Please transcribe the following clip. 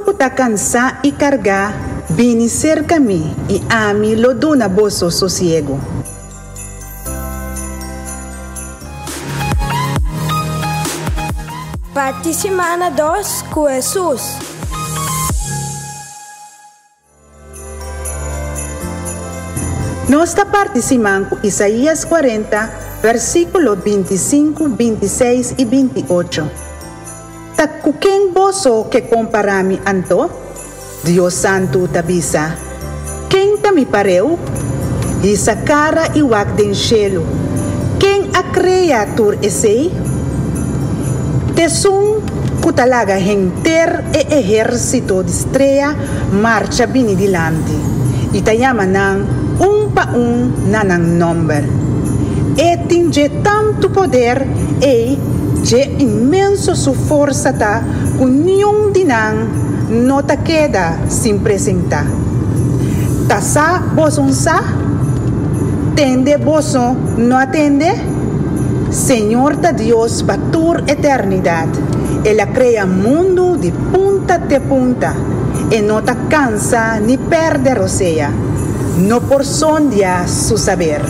Tur ku ta kansá i kargá, bini serka mi, i ami lo duna boso sosiegu. Parti simana dos ku Hesus. Nos ta parti siman ku Isaías kuarenta, versíkulo bintisinku, bintiseis i bintiocho. Ta ku ken boso ke kompará mi anto? Dios Santu ta bisa, Ken ta mi pareu? Hisa kara i wak den shelu. Ken a krea tur esei? T'esun ku ta laga henter e ehérsito di strea marcha bini dilanti i ta yama nan un pa un na nan nòmber. E tin dje tantu poder ei, dje inmenso su forsa ta ku niun di nan no ta keda sin presentá. Ta sa boso un sa? Tende boso no a tende? Señor ta Dios pa tur eternidat. El a krea mundu di punta te punta. E no ta kansa ni pèrdè rosea. No por sondia su saber.